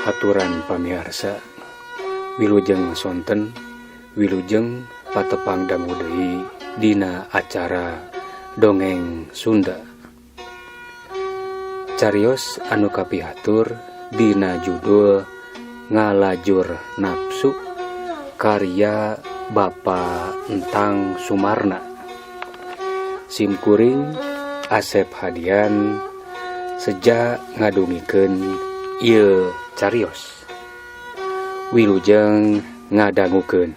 Haturan pamiarsa Wilujeng sonten Wilujeng patepang dangu deui dina acara Dongeng Sunda. Carios anu kapihatur dina judul Ngalajur Nafsu karya Bapa Entang Sumarna. Simkuring Asep Hadian seja ngadugikeun ieu carios. Wilujeng ngadangukeun.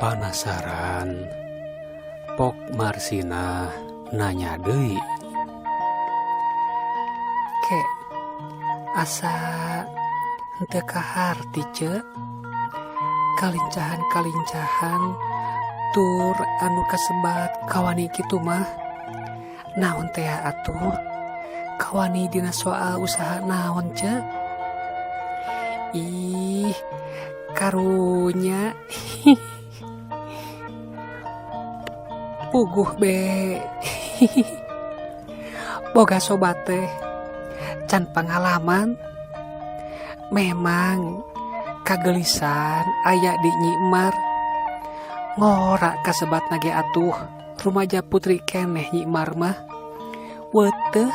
Panasaran Pok Marsinah nanya deui. Ke asa henteu kaharti ce kalincahan-kalincahan tur anu kasebat kawani kitu mah naon teh atuh kawani dina soal usaha naon ce ih karunya puguh be boga sobat teh can pengalaman memang kagelisan aya di Nyimar ngora kasebat nage atuh rumaja putri keneh Nyimar mah weteh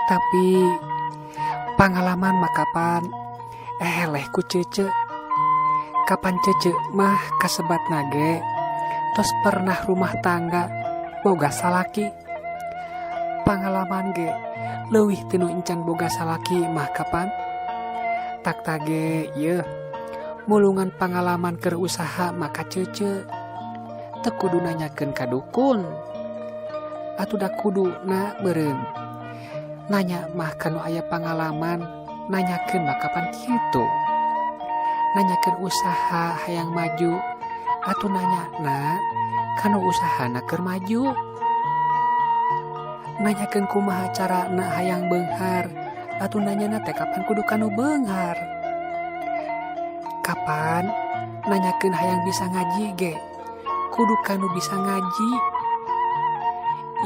tapi pengalaman mah kapan eleh ku cece kapan cece mah kasebat nage tos pernah rumah tangga boga salaki pengalaman ge leuwih tinu encan boga salaki mah kapan tak tage yeuh mulungan pengalaman keur usaha maka cece teu kudu nanyakeun ka dukun atuh da kudu na meureun nanya mah kanu aya pengalaman nanyakeun mah kapan kitu nanyakeun usaha hayang maju atuh nanya na kanu usahana keur maju nanyakeun kumaha carana hayang beunghar atuh nanyana teh kapan kudu kanu beunghar kapan nanyakeun hayang bisa ngaji ge kudu kanu bisa ngaji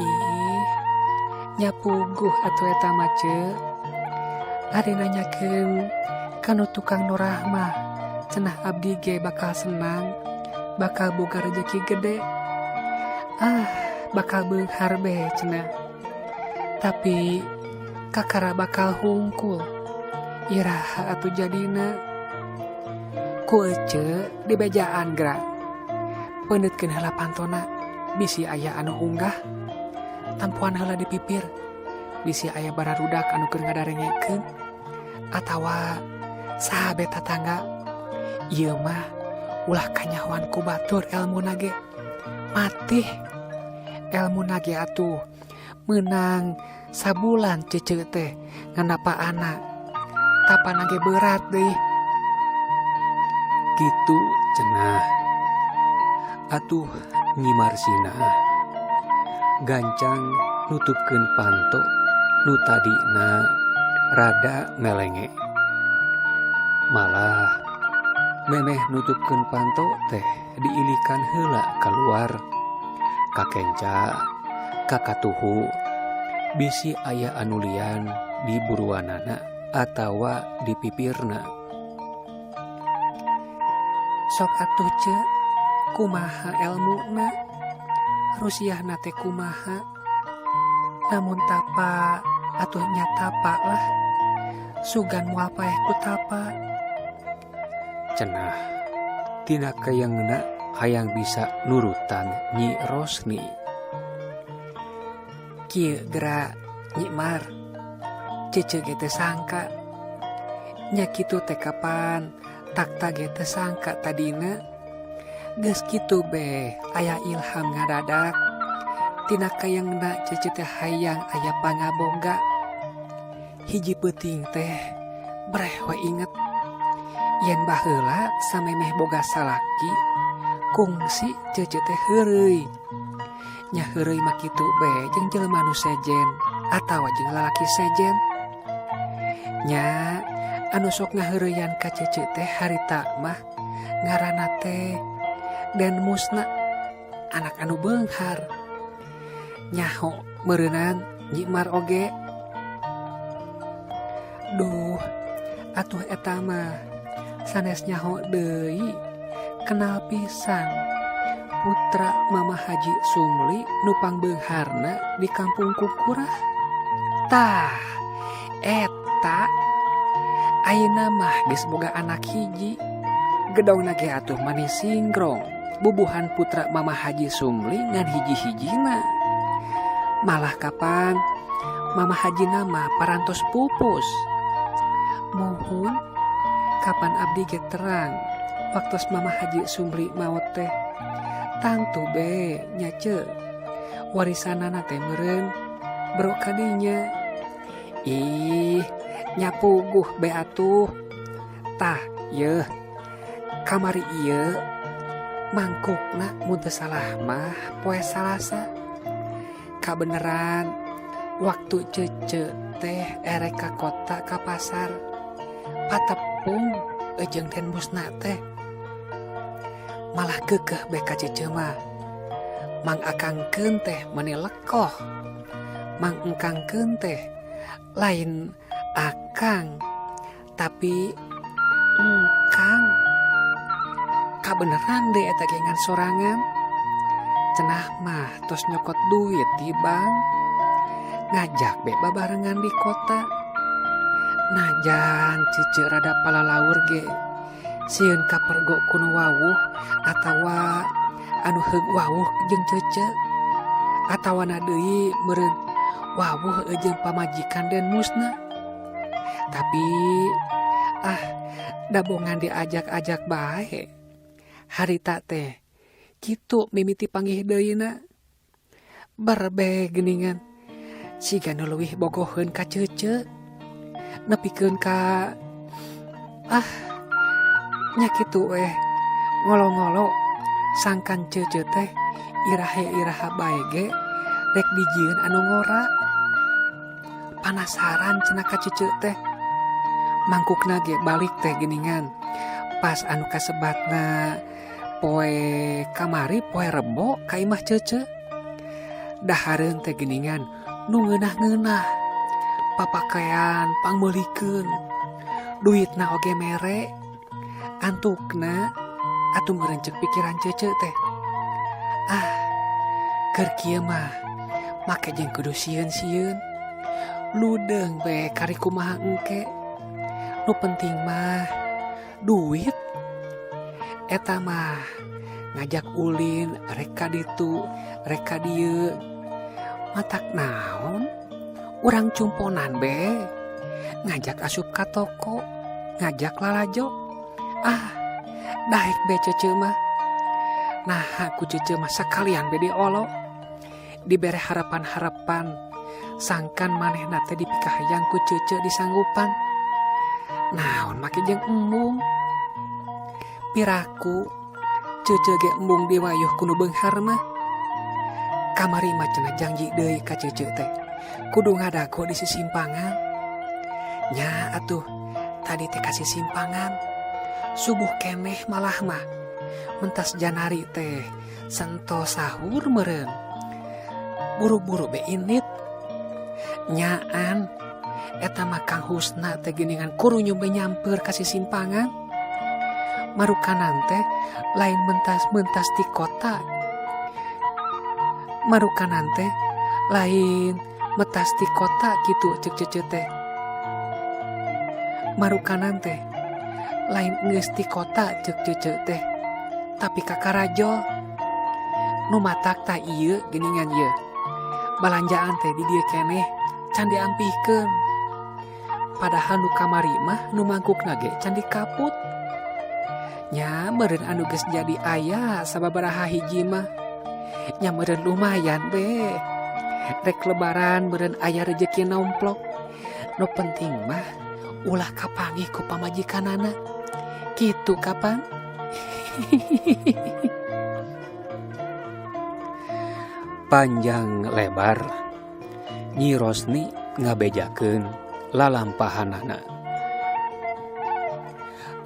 ih nya puguh atuh eta mah ce ari nanyakeun kanu tukang norah mah cenah abdi ge bakal senang bakal boga rejeki gede ah bakal beunghar be cenah tapi kakara bakal hungkul iraha atuh jadina ku ece dibejaan gerak peundeutkeun heula pantona bisi aya anu unggah tampuan heula di pipir bisi aya bararudak anu keur ngadarengekeun atawa saha be tatangga ieu mah ulah kanyahoan ku batur elmuna ge matih elmuna ge atuh meunang sabulan cece teh nganapa anak tapana ge berat deui Kitu cenah atuh Nyi Marsinah gancang nutupkeun panto nu tadina rada melenge malah memeh nutupkeun panto teh diilikan heula kaluar kakenca kakatuhu bisi aya anu lian di buruanana atawa di pipirna. Sok atuh ce kumaha elmuna rusiahna teh kumaha namun tapa atuh nya tapa lah sugan moal paeh ku tapa Cenah tina kayangeuna hayang bisa nurutan Nyi Rosni. Kieu geura Nyimar cece ge teu sangka. Nya kitu teh kapan takta ge teu sangka tadina. Geus kitu be aya ilham ngadadak tina kayangna cece teh hayang aya pangaboga. Hiji peuting teh breh we inget yen baheula samemeh boga salaki kungsi cece teh heureuy. Nya heureuy mah kitu be jeung jelema nu sejen atawa jeung lalaki sejen. Nya anu sok ngaheureuyan ka cece teh harita mah ngaranna teh Den Musna, anak anu beunghar. Nyaho meureunan Nyi Mar oge. Duh, atuh eta mah sanes nyaho deui kenal pisan putra Mama Haji Sumli nu pangbeungharna di kampung Kukurah. Tah, eta ayeuna mah geus boga anak hiji. Gedongna ge atuh mani singgrong. Bubuhan putra Mama Haji Sumli ngan hiji-hijina. Malah kapan Mama Haji nama parantos pupus. Muhun kapan abdi ge terang waktos Mama Haji Sumli maot teh. Tangtu be nya ce warisanana teh meureun bro kadinya. Ih, nya puguh be atuh. Tah, yeuh kamari ieu mangkukna mun teu salah mah poe Salasa. Kabeneran waktu cece teh erek ka kota ka pasar patepung jeung Den Musna teh. Malah keukeuh be ka cece mah. Mang akangkeun teh meuni lekoh. Mang engkangkeun teh lain akang tapi engkang. Kabeneran deui eta ge ngan sorangan. Cenah mah tos nyokot duit di bank. Ngajak be babarengan di kota. Najan cece rada palalaur ge sieun kapergok ku nu wawuh atawa anu heug wawuh jeung cece. Atawa na deui meureun wawuh jeung pamajikan Den Musna. Tapi ah dabongan diajak-ajak bae. Harita teh kitu mimiti panggih deui na. Berbe geuningan siga nu leuwih bogoheun ka cece. Nepikeun ka ah nya kitu weh ngolo-ngolo sangkan cece teh iraha-iraha bae ge rek dijieun anu ngora. Panasaran cenah ka cece teh. Mangkukna ge balik teh geuningan pas anu kasebatna poe kamari poe Rebo ka imah cece. Dahareun teh geuningan nu ngeunah-ngeunah papakaian pangmeulikeun duitna oge mere. Antukna atuh meureun ceuk pikiran cece teh. Ah, keur kieu mah make jeung kudu sieun-sieun. Ludeung be kari kumaha engke. Nu penting mah duit. Eta mah ngajak ulin rek ka ditu rek ka dieu. Matak naon? Urang cumponan be. Ngajak asup ka toko, ngajak lalajo. Ah, daek be cece mah. Nah, ku cece mah sakalian be diolo. Dibere harapan-harapan sangkan manehna teh dipikahayang ku cece disanggupan. Naon make jeung embung. Piraku cece ge embung diwayuh ku nu beunghar mah. Kamari mah cenah janji deui ka cece teh. Kudu ngadago di sisimpangan. Nya atuh tadi teh ka sisimpangan. Subuh keneh malah mah. Mentas janari teh sento sahur meureun. Buru-buru be init. Nyaan eta mah Kang Husna teh geuningan kurunyum be nyamper ka sisimpangan. Marukanan teh lain mentas-mentas di kota. Marukanan teh lain metas di kota kitu ceuk cece teh. Marukanan teh lain geus di kota ceuk cece teh. Tapi ka Karajo nu matak tah ieu geuningan ieu. Balanjaan teh di dieu keneh can diampihkeun. Padahal nu kamari mah nu mangkukna ge can dikaput. Nya meureun anu geus jadi aya sababaraha hiji mah. Nya meureun lumayan be. Rek lebaran meureun aya rejeki nomplok. Nu penting mah ulah kapanggih ku pamajikanana. Kitu kapan? Panjang lebar Nyi Rosni ngabejakeun lalampahanana.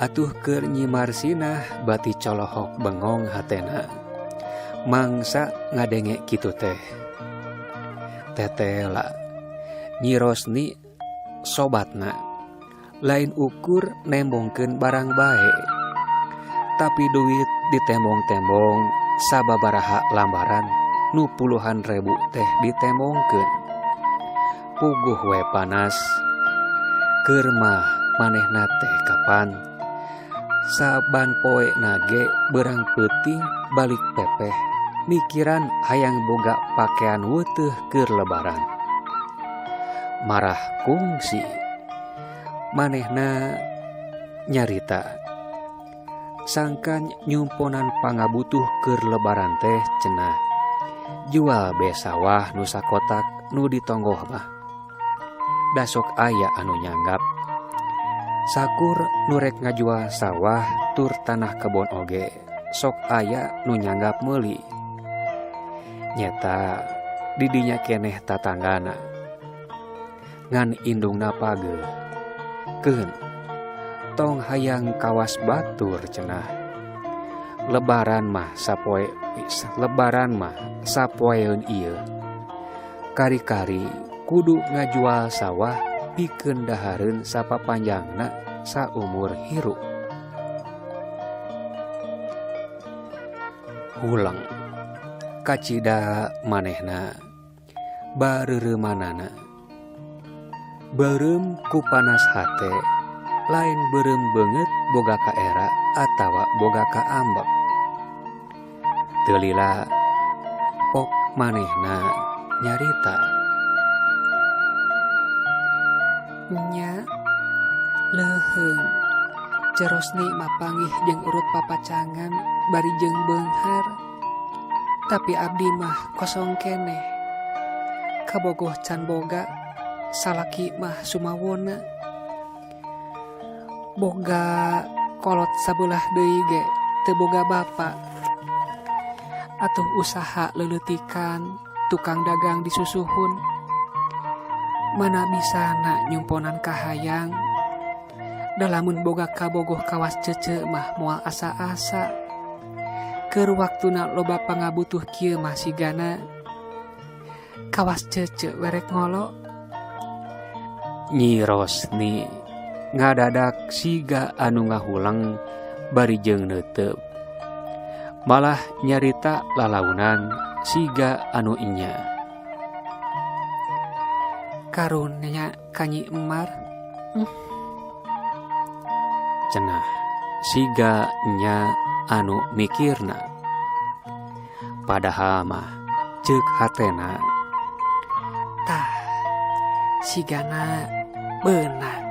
Atuh keur Nyi Marsinah bati colohok bengong hatena. Mangsa ngadenge kitu teh. Tetela Nyi Rosni sobatna lain ukur nembongkeun barang bae. Tapi duit ditembong-tembong sababaraha lambaran nu puluhan rebu teh ditembongkeun. Puguh we panas. Keur mah manehna teh kapan saban poe nage berang peuting balik pepeh mikiran hayang boga pakaian weteh keur lebaran. Marah kungsi manehna nyarita sangkan nyumponan pangabutuh keur lebaran teh cenah jual be sawah nu sakotak nu ditonggoh mah. Dasok aya anu nyanggap sakur nu rek ngajual sawah tur tanah kebon oge sok aya nu nyanggap meuli. Nyeta didinya keneh tatanggana ngan indungna pageuh keun tong hayang kawas batur cenah. Lebaran mah sapoe lebaran mah sapoeun ieu kari-kari kudu ngajual sawah pikeun dahareun sapapanjangna saumur hirup. Huleng kacida manehna bareuremanana beureum ku panas hate lain beureum beungeut boga kaera atawa boga kaambek. Teu lila pok manehna nyarita. Nya leuheung Cerosni mapanggih jeung urut papacangan bari jeung beunghar. Tapi abdi mah kosong keneh. Kabogoh can boga salaki mah sumawona. Boga kolot sabelah deui ge teu boga bapa. Atuh usaha leuleutikan tukang dagang disusuhun. Mana bisana nyumponan kahayang. Da lamun boga kabogoh kawas cece mah moal asa-asa. Keur waktuna loba pangabutuh kieu mah sigana kawas cece werek ngolo. Nyi Rosni ngadadak siga anu ngahuleng bari jeung neuteup. Malah nyarita lalaunan siga anu inya. Karunya ka Nyi Emar. Cenah siga nya anu mikirna. Padahal mah ceuk hatena. Tah sigana beunang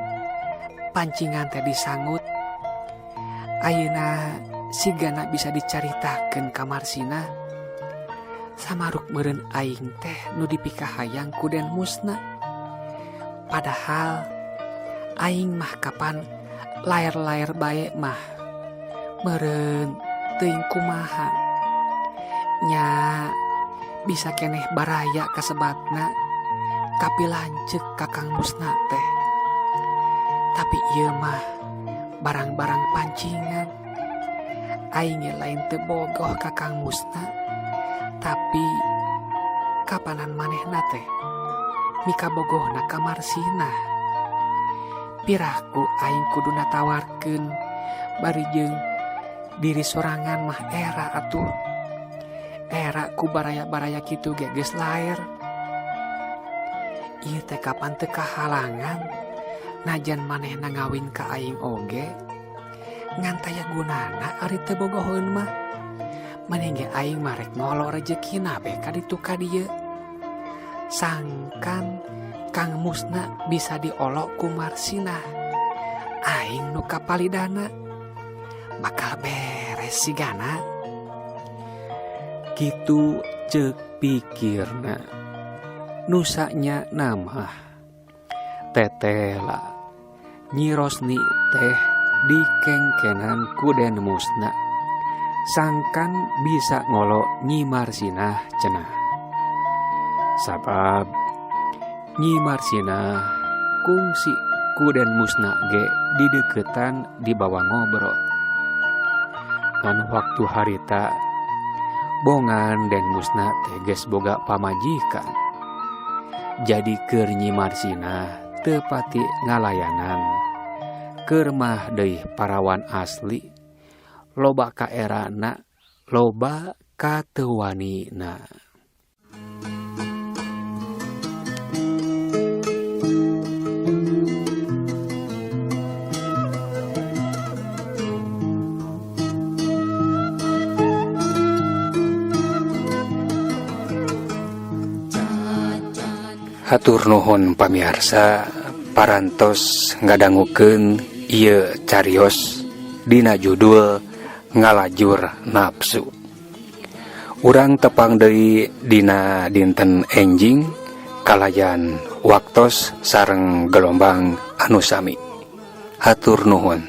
pancingan teh disangut. Ayeuna sigana bisa dicaritakeun ka Marsina. Samaruk meureun aing teh nu dipikahayang ku Den Musna. Padahal aing mah kapan lair-lair bae mah meureun teuing kumaha. Nya bisa keneh baraya kasebatna kapilanceuk ka Kang Musna teh. Tapi ieu mah barang-barang pancingan. Aing ge lain teu bogoh ka Kang Musna, tapi kapanan manehna teh mikabogohna ka Marsinah. Piraku aing kudu natawarkeun bari jeung diri sorangan mah era atuh. Era ku baraya-baraya kitu ge geus laer. Ieu teh kapan teu kahalangan najan manehna ngawin ka aing oge. Ngan taya gunana ari teu bogoheun mah. Mending ge aing mah rek ngolo rejekina be ka ditu ka dieu. Sangkan Kang Musna bisa diolok ku Marsinah. Aing nu kapalidana bakal beres sigana. Kitu cek pikirna. Nusanya nama tetela Nyi Rosni teh dikengkenan ku Den Musna sangkan bisa ngolo Nyi Marsinah cenah. Sabab Nyi Marsinah kungsi ku Den Musna ge dideketan dibawa ngobrol. Ngan waktu harita bongan Den Musna teh geus boga pamajikan. Jadi keur Nyi Marsinah teu pati ngalayanan. Keur mah deui parawan asli loba kaerana loba kateuwanina. Hatur nuhun pamiarsa parantos ngadangukeun ieu carios dina judul Ngalajur Nafsu. Urang tepang deui dina dinten enjing kalayan waktos sareng gelombang anu sami. Hatur nuhun.